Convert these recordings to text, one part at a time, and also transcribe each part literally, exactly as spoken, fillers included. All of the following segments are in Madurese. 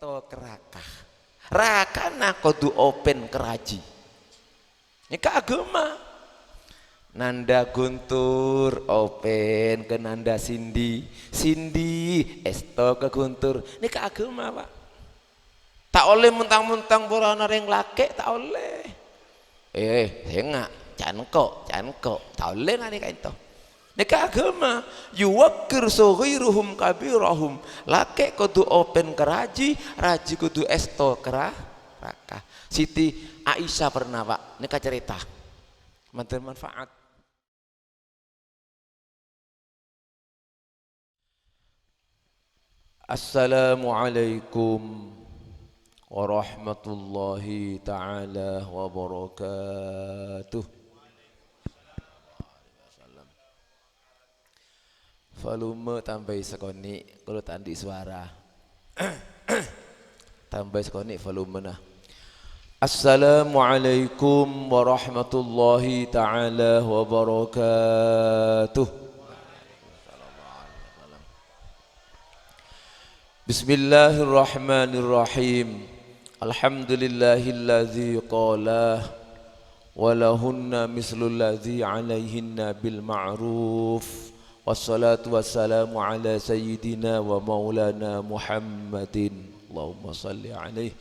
èsto ka raka. Rakana kodhu open ka raji. Nèka aghâma. Nanda ghuntur open ka nanda sindi, sindi èsto ka ghuntur. Nèka aghâma, Pak. Ta' ollè montang-montang polana rèng lakè', ta' ollè. Eh, sènga', ca' engko', ca' engko'. Ta' ollè nganè ka'ènto. Nèka aghâma, "Yuwaqqir shaghirahum kabirahum." Lakè' kodhu open ka raji, raji kodhu èsto ka ra-, raka. Siti Aisyah pernah, Pak, nèka carèta. Manten manfaat. Assalamualaikum warahmatullahi ta'ala wabarakatuh. Volume tambâi sakonè', kaulâ ta' andi' sowara. Tambâi sakonè' volumena. Assalamualaikum warahmatullahi ta'ala wabarakatuh. Bismillahirrahmanirrahim. Alhamdulillahilladzi qala wa lahunna mislul ladzi 'alaihinna bil ma'ruf. Wassalatu wassalamu ala sayyidina wa maulana Muhammadin. Allahumma shalli alaihi.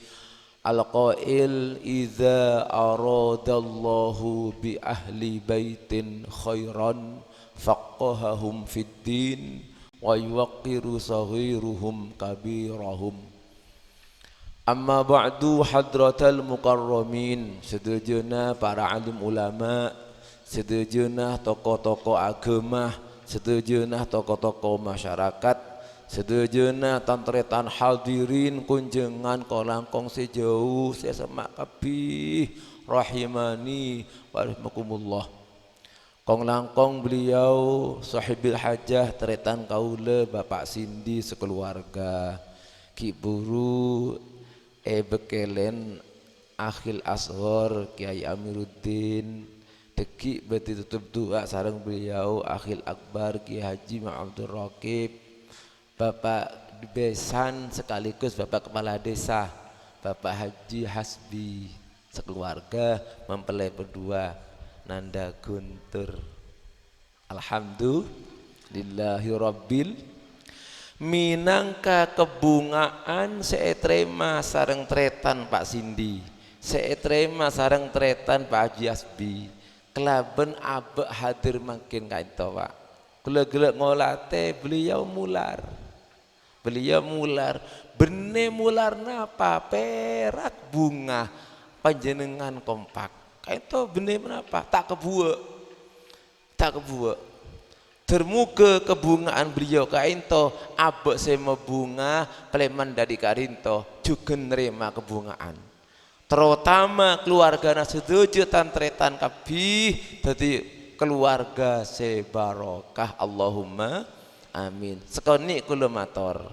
Al-qail, "Idza aradallahu bi ahli baitin khairan faqqahahum fid din wa yuwaqqiru shaghiruhum kabirahum." Amma ba'du, hadratal mukarramin, sadhâjâna para alim ulama, sadhâjâna tokoh-tokoh aghâma, sadhâjâna tokoh-tokoh masyarakat, sadhâjâna tan-tarètan hadirin konjhângan kong-langkong sè jhâu, sè semma' kabbhi, rahimani wa rahimakumullah. Kong-langkong beliau sohibil hajah, tarètan kaulâ, Bapak Sindi sakeluarga. Ghi' buru èbâkkèlèn akhil asghar Kiai Amiruddin. Dâggi' bhâdhi totop du'a sareng beliau akhil akbar Kiai Haji Muhammad Abdul Raqib. Bapak Besan sekaligus Bapak Kepala Desa, Bapak Haji Hasbi, sekeluarga mempelai berdua, Nanda Guntur. Alhamdulillahirabbil, minangka kabhungaan sè ètarèma sareng tarètan Pak Sindi, sè ètarèma sareng tarètan Pak Haji Hasbi, kalabân abâ' hadir mangkèn ka'ènto, Pak. Ghellâ'-ghellâ' ngolatè beliau mular. Beliau mular. Bânnè mular napa? Pèrak bhunga. Panjhennengngan kompak. Ka'ènto bânnè napa? Ta' kabhuwâ'. Ta' kabhuwâ'. Dhâr-mogâ kabhungaan beliau ka'ènto abâ' sè mabhunga, palèman dâri ka'dinto jhughân narèma kabhungaan. Terutama keluargana sadhâjâ tan-tarètan kabbhi dhâddhi keluarga sè barokah. Allahumma amin. Sakonè' kaulâ mator.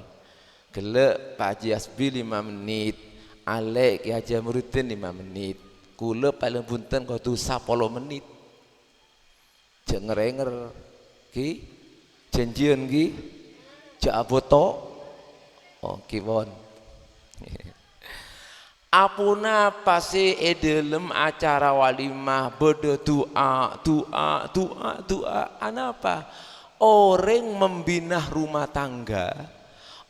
Ghellâ' Pak Haji Hasbi lima menit, alè' Ki Haji Amiruddin lima menit. Kaulâ palèng bhunten kodhu sapolo menit. Jhâ' ngèr-ngèr, ghi? Jhânjhiyân, ghi? Jhâ' abâto. Oh, ghi pon. Aponapa sè è dhâlem acara walimah bâdâ du'a, du'a, du'a, du'a? Anapa? Orèng membina rumah tangga,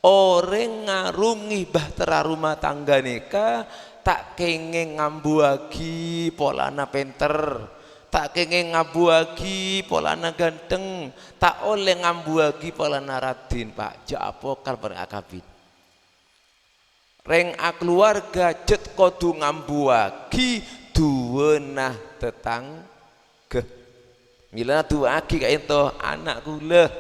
orèng ngarungè bahtera rumah tangga nèka ta' kèngèng ngambuwâghi polana pènter, ta' kèngèng ngambuwâghi polana ghântheng, ta' ollè ngambuwâghi polana raddhin, Pak. Jhâ' apokal bân akabin. Rèng akaluwarga jhât kodhu ngambuwâghi du'âna tatangghâ. Mèlana du'aaghi ka'ènto, ana' kaulâ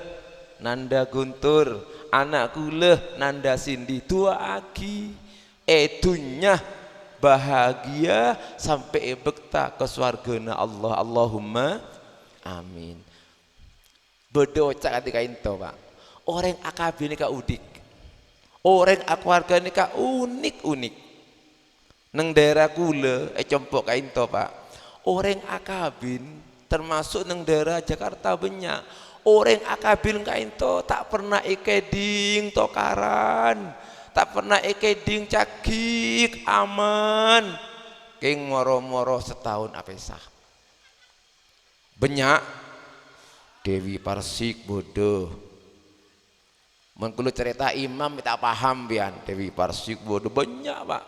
Nanda Guntur, ana' kaulâ Nanda Sindi, du'aaghi. È dhunnya bahagia sampè' èbâkta ka sowarghâna Allah. Allahumma amin. Bâdâ oca' kadhi ka'ènto, Pak. Orèng A K B nèka unik. Orèng akaluwarga nèka unik-unik. Neng dhaèra kaulâ è compo' ka'ènto, Pak. Orèng A K B, termasuk neng dhaèra Jakarta bânnya'. Orèng A K B ka'ènto ta' perna èkèdhing tokaran. Ta' pernah èkèdhing cagik, aman. Kèng moro-moro sataon apèsa. Bânnya'. Dewi Parsik, bodoh. Mon kaulâ carèta imam, ta' paham biyân. Dewi Parsik, bodoh. Bânnya', Pak.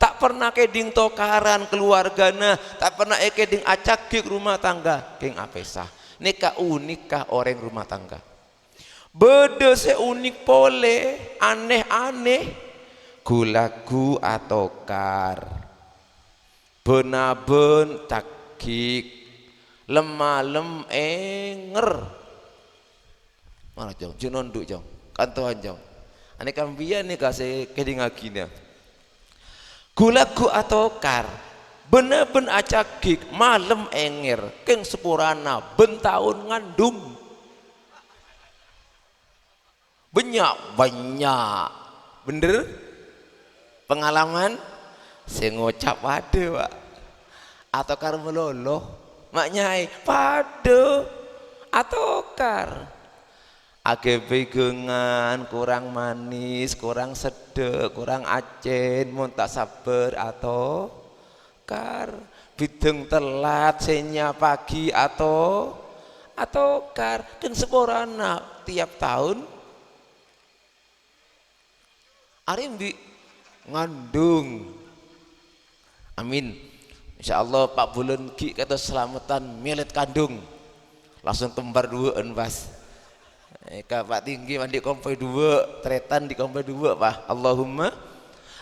Ta' pernah kèdhing tokaran kaluwargana, ta' pernah èkèdhing acagik rumah tangga, kèng apèsa. Nèka unikka orèng rumah tangga. Bâdâ sè unik polè, anè-anè. Ghu-lagghu atokar. Bân-abân cagik. Lem-malem ènger. Mara, Cong, jhâ' nondhu', Cong. Kantowan, Cong. Anè' kabbhiyân nèka sè kèdhingngaghinna. Ghu-lagghu atokar, bân-abân acagik, malem ènger, kèng saporana bân taon ngandung. Bânnya', bânnya'. Bhender? Pengalaman? Sè ngoca' padâ, Pak. Atokar malolo. Ma' nyai, padâ. Atokar. Aghâbây ghângan, korang manis, korang seddhâ', korang accèn, mon ta' sabbhâr, atokar. Bhidhâng tellat, sè nyapaghi, ato-, atokar. Kèng saporana tiap taon arèmbi' ngandung. Amin. Insyaallah, pa' bulân ghi' kèto salameddhân mèlèt kandung. Langsung kembar duwâ'ân, pas. Èka, Pak, tinggi, andi' kompoy duwâ', tarètan andi' kompoy duwâ', Pak. Allahumma.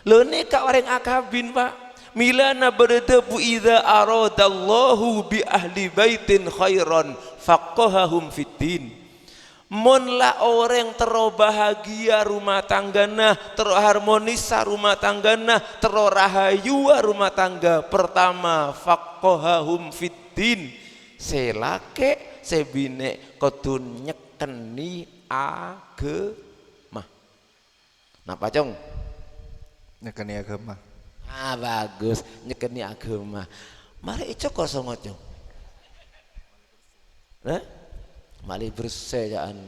Lho, nèka orèng akabin, Pak. Milana bâdâ dhâbu, "Idza aradallahu bi ahli baitin khairan, faqqahahum fid din." Mon la orèng terro bahagia rumah tanggana, terro harmonisa rumah tanggana, terro rahayuwâ rumah tangga, pertama, faqqahahum fid din. Sè lakè', sè binè' kodhu nyèkènè aghâma. Napa, Cong? Nyèkènè aghâma. Ah, bagus. Nyèkènè aghâma. Marè ècokor songo, Cong. Hah? Malè bersè, ca'an.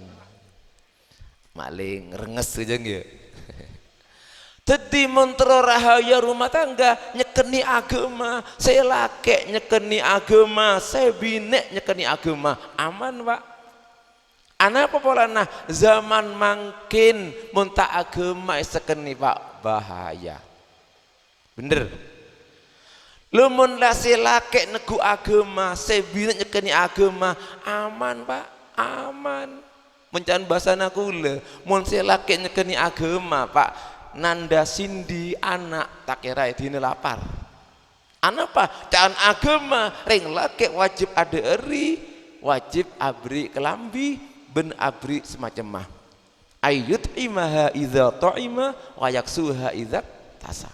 Malè ngrenges, Cong, ya. Dhâddhi, mon terro rahayuwâ rumah tangga, nyèkènè aghâma. Sè lakè' nyèkènè aghâma, sè binè' nyèkènè aghâma. Aman, Pak. Anapa polana? Zaman mangkèn mon ta' aghâma èsèkènè, Pak, bahaya. Bhender. Lho, mon la sè lakè' neggu' aghâma, sè binè' nyèkènè aghâma, aman, Pak, aman. Mon ca'an bhâsana kaulâ, mon sè lakè' nyèkènè aghâma, Pak, nanda sèndi ana' ta' kèra èdina lapar. Anapa? Ca'an aghâma, rèng lakè' wajib adhâ'âri, wajib aberri' kalambhi, bân aberri' samacemma. Ayyut'imaha idza ta'ima wa yaksuha idza tasa.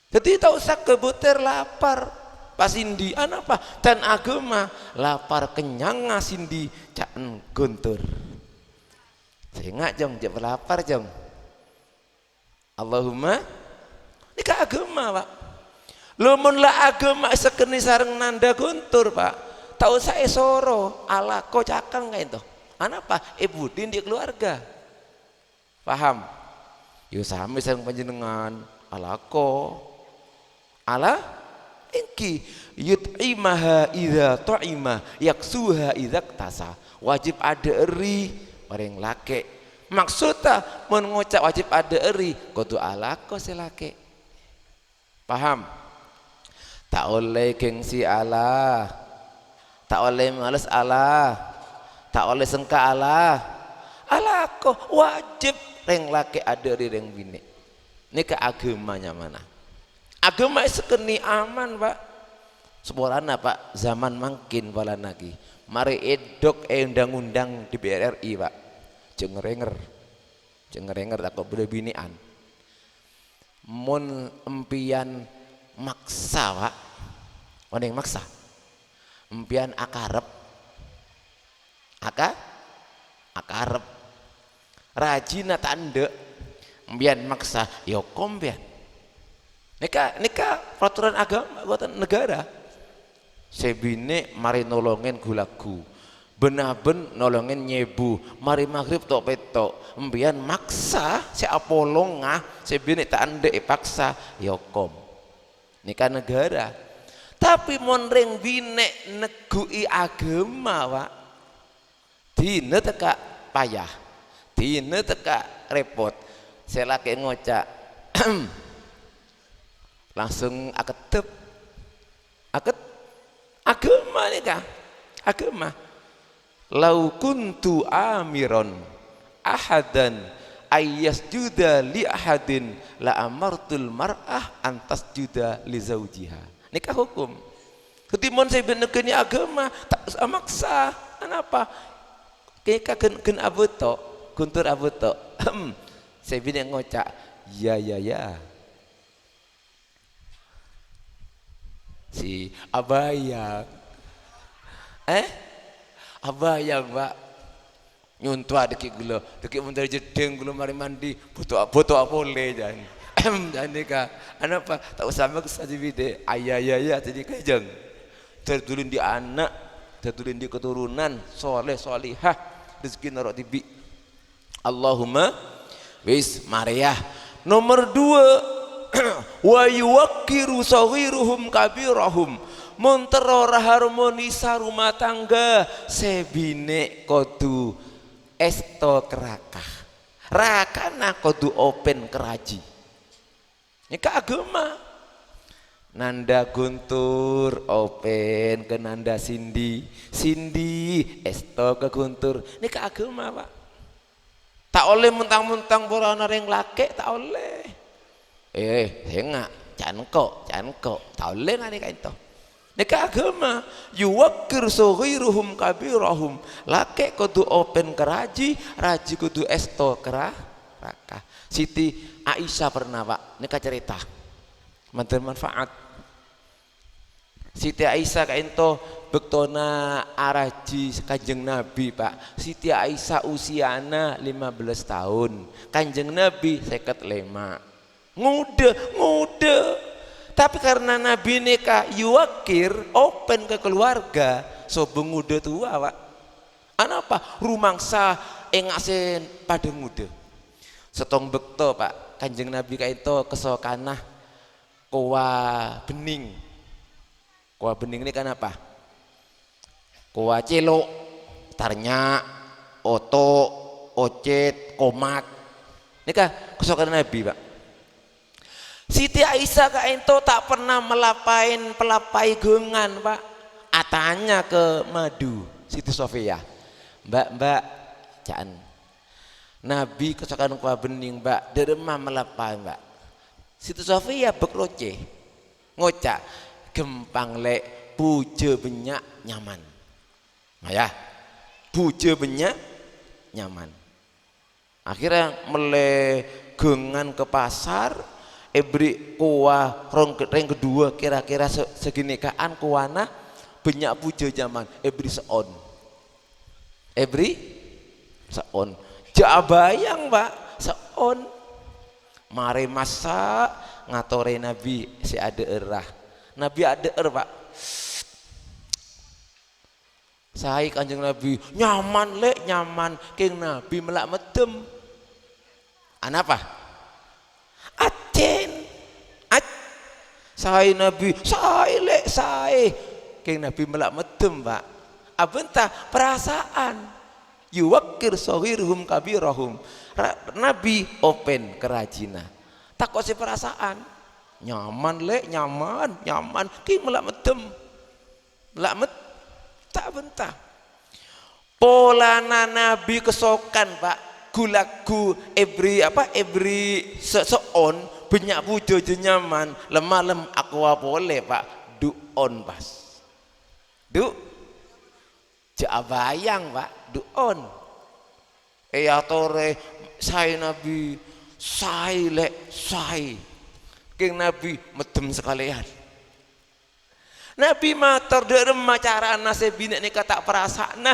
Dhâddhi, ta' osa kabâter lapar pas sèndi. Anapa? Ca'an aghâma, lapar kennyangnga sèndi ca'en ghuntur. Sènga', Cong, jhâ' lapar, Cong. Allahumma, nèka aghâma, Pak. Lho, mon la aghâma èsèkènè sareng nanda ghuntur, Pak, ta' osa èsoro, alako ca'en ka'ènto. Anapa? È budi andi' kaluwarga. Paham? Yo, samè sareng panjhennengngan, alako. Ala, èngghi, "Yut'imaha idza ta'ima, yaksuha idza iktasa." Wajib adhâ'âri orèng lakè'. Maksodda, mon ngoca' wajib adhâ'âri, kodhu alako sè lakè'. Paham? Ta' ollè gengsi, ala. Ta' ollè males, ala. Ta' ollè sengka, ala. Alako, wajib rèng lakè' adhâ'âri rèng binè'. Nèka aghâma nyamana. Aghâma èsèkènè aman, Pak. Saporana, Pak, zaman mangkèn polana ghi. Marè èdhok è undang-undang D P R R I, Pak. Jhâ' ngèrènger. Jhâ' ngèrènger, tako' bâdâ binè'an. Mon empèyan maksa, Pak. Onèng maksa. Empèyan akarep. Aka-, akarep. Rajina ta' endâ'. Empèyan maksa, èokom empèyan. Nèka, nèka peraturan aghâma, buatan negara. Sè binè' marè nolongèn ghu-lagghu. Bân-abân nolongè nyèbu, marè maghrib to'-pèto', empèyan maksa sè apolonga, sè binè' ta' endâ' èpaksa, èokom. Nèka naghârâ. Tapè mon rèng binè' negghu'i aghâma, Pak, dina tekka' paya, dina tekka' rèpot, sè lakè' ngoca', langsung akeddhep. Aket-, aghâma nèka, aghâma. "Lau kuntu amiran ahadan ayyasjuda li ahadin la amartul mar'ah an tasjuda li zaujiha." Nèka hukum. Dhâddhi mon sè bân negghâni aghâma, ta' osa maksa. Anapa? Kèka ghân, ghân abâto', ghuntur abâto'. Sè binè' ngoca', "Ya, ya, ya." Si abâjâng. Eh? Abâjâng, Pak. Nyontowa dhâggi' ghulâ, dhâggi' mon dâri jeddhing ghulâ marè mandi, bâto'-bâto' polè, jân. Em, jân nèka. Anapa? Ta' osa maksa sè binè'. Ayah, ya, ya, sè nèka, jâng. Dâr-dulin dhi' ana', dâr-dulin dhi' katoronan, soleh, solehah, rejekkèna ro' dhibi'. Allahumma, wis, marè, yâ. Nomer dua, "Wa yuwaqqiru shaghiruhum kabirahum." Mon terro raharmonisa rumah tangga, sè binè' kodhu èsto ka raka. Rakana kodhu open ka rajhi. Nèka aghâma. Nanda ghuntur, open ka nanda sindi, sindi, èsto ka ghuntur. Nèka aghâma, Pak. Ta' ollè mentang-mentang polana rèng lakè', ta' ollè. Eh, sènga', ca' engko', ca' engko'. Ta' ollè nganè ka'ènto. Nèka aghâma, "Yuwaqqir shaghiruhum kabirahum." Lakè' kodhu open ka rajhi, rajhi kodhu èsto ka ra-, raka. Siti Aisyah pernah, Pak, nèka carèta. Mandhâr manfaat. Siti Aisyah ka'ènto bâktona arajhi Kanjeng Nabi, Pak. Siti Aisyah usiana lima belas taon. Kanjeng Nabi sèket lèma'. Ngodâ, ngodâ. Tapè karna Nabi nèka yuwaqir, open ka kaluwarga, sobung ngodâ towa, Pak. Anapa? Rumangsa enga' sè padâ ngodâ. Sèttong bâkto, Pak, Kanjeng Nabi ka'ènto kasokana kowa bhenning. Kowa bhenning nèka napa? Kowa cèlo', tarnya', oto', ocet, komak. Nèka kasokana Nabi, Pak. Siti Aisyah ka'ènto ta' pernah malapaè, palapaè ghângan, Pak. Atanya ka madu, Siti Sofia. "Mbak, Mbak," ca'na. "Nabi kasokana kowa bhenning, Mbak. Dâremma malapaè, Mbak?" Siti Sofia bâk locè. Ngoca', "Ghâmpang, Lè', bhujâ bânnya' nyaman." Nah, yâ. Bhujâ bânnya' nyaman. Akhirnya mellè ghângan ka pasar, èbherri' kowa rong-, rèng kedua kira-kira se-, saghânèka'an kowana, bânnya' bhujâ nyaman, èbherri' sè'on. Èbherri' sè'on. Jhâ' abâjâng, Pak, sè'on. Marè massa' ngatorè Nabi sè adhâ'ârra. Nabi adhâ'âr, Pak. Saè Kanjeng Nabi, "Nyaman, Lè', nyaman." Kèng Nabi mella' meddem. Anapa? Accèn. Ac-, saè Nabi, "Saè, Lè', saè." Kèng Nabi mella' meddem, Pak. Abhânta perasaan. "Yuwaqqir shaghiruhum kabirahum." Ra-, Nabi open ka rajina. Tako' sè perasaan. "Nyaman, Lè', nyaman, nyaman." Kèng mella' meddem. Mella' med-, ta' bhânta. Polana Nabi kasokan, Pak. Ghu-lagghu èbherri', apa, èbherri' sè-, sè'on, bânnya' bhujâ jhâ' nyaman, lem-malem akowa polè, Pak. Du'on pas. Du-, jhâ' abâjâng, Pak. Du'on. Èyatorè, "Saè, Nabi, saè, Lè', saè." Kèng Nabi meddem sakalèyan. Nabi mator, "Dâ'remma carana sè binè' nèka ta' parasa'na?"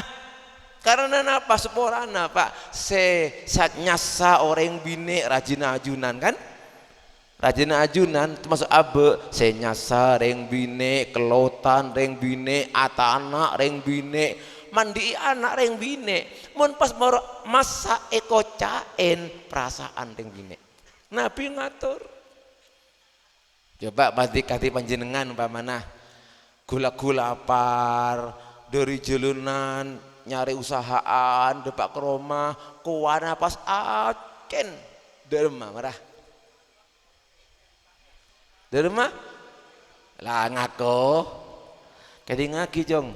Karana napa? Saporana, Pak, sè sa-, nyassa orèng binè' rajina ajunan, kan? Rajina ajunan, tamaso' abâ', sè nyassa rèng binè', kellotan rèng binè', atana' rèng binè', Mandi'i ana' rèng binè'. Mon pas moro' massa' èkoca'èn parasaan rèng binè'. Nabi ngator. Coba pas dhikadi panjhennengngan, umpamana, ghu-lagghu lapar, dhâri jhâlânan, nyarè usahaan, dâpa' ka roma, kowana pas acèn. Dâ' remma, mara. Dâ' remma? La, ngako. Kèdingngaghi, Cong.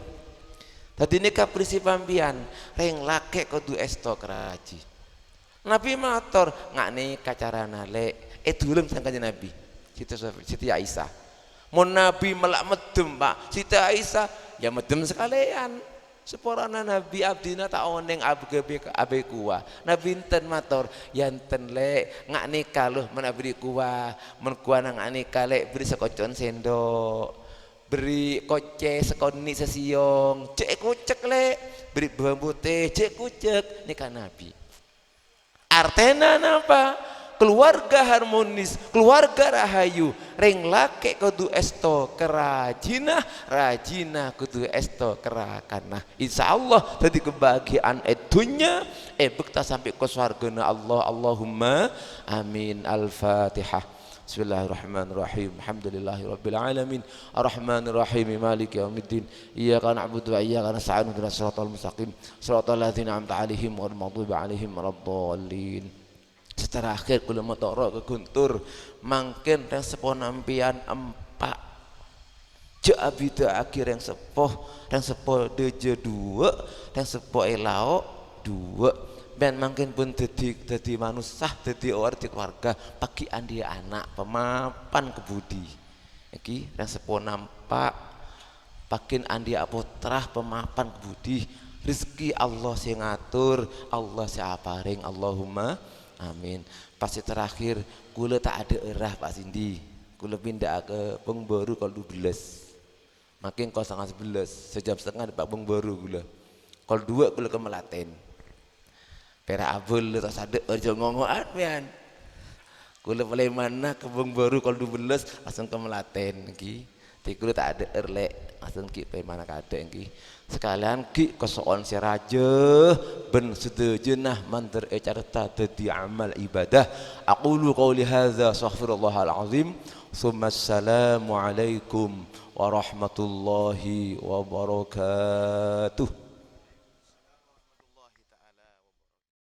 Dhâddhi nèka prinsip sampèyan, rèng lakè' kodhu èsto ka rajina. Nabi mator, "Nga' nèka carana, Lè'." Èdulem sareng Kanjeng Nabi. Siti Sof-, Siti Aisyah. Mon Nabi mella' meddhem, Pa', Siti Aisyah, ya meddhem sakalèyan. Saporana Nabi abdhina ta' onèng abghâbhi ka abâi kowa. Nabi enten mator, "Ya enten, Lè', nga' nèka, lo, mon abâri kowa. Mon kowana nga' nèka, Lè', bâri sakoco'en sendok. Bâri kocè sakonè' sasèyong. Jhâ' èkocèk, Lè'. Bâri bhâbhâng potè, jhâ' èkocèk." Nèka Nabi. Artèna napa? Keluarga harmonis, keluarga rahayu. Rèng lakè' kodhu èsto ka rajina, rajina kodhu èsto ka rakanna. Insyaallah dhâddhi kebahagiaan è dhunnya, èbhâkta sampè' ka sowarghâna Allah. Allahumma amin. Al-Fatihah. Bismillahirrahmanirrahim. Alhamdulillahirabbil alamin. Arrahmanirrahim. Maliki yaumiddin. Iyyaka na'budu wa iyyaka nasta'in. Ihdinas siratal mustaqim. Siratal ladzina an'amta 'alaihim ghairil maghdubi 'alaihim waladdallin. Sè terakhir, kaulâ matoro' ka Guntur. Mangkèn rèng seppona sampèyan empa'. Jhâ' abhidhâ'aghi rèng seppo, rèng seppo dâjâ dhuwâ', rèng seppo è lao' dhuwâ'. Sampèyan mangkèn pon dhâddhi, dhâddhi manossa, dhâddhi orèng, dhâddhi keluarga, paghi' andi'â ana', pamapan ka budi. Èngghi, rèng seppona empa', paghi' andi'â pottra, pamapan ka budi. Rezeki Allah sè ngator, Allah sè aparèng. Allahumma amin. Pas sè terakhir, kaulâ ta' adhâ'âr, Pa' Sindi. Kaulâ pindha'a ka Pekanbaru kol dubellâs. Mangkèn kol setengah sebelas, sajam setengah dâpa' Pekanbaru kaulâ. Kol duwâ' kaulâ ka Melatèn. Pèra' abâlâ ta' sadhâ'âr, jhâ' ngongo'an, mèyan. Kaulâ palèmana ka Pekanbaru kol dubellâs, langsung ka Melatèn, èngghi. Dhâddhi kaulâ ta' adhâ'âr, Lè', langsung ghi' palèmana kaadâ', èngghi. Sakalèyan ghi' kaso'on sè rajâ bân sadhâjâna mandhâr ècarèta dhâddhi amal ibadah. Aqulu qouli hadza astaghfirullahal azim. Tsumma assalamualaikum warahmatullahi wabarakatuh.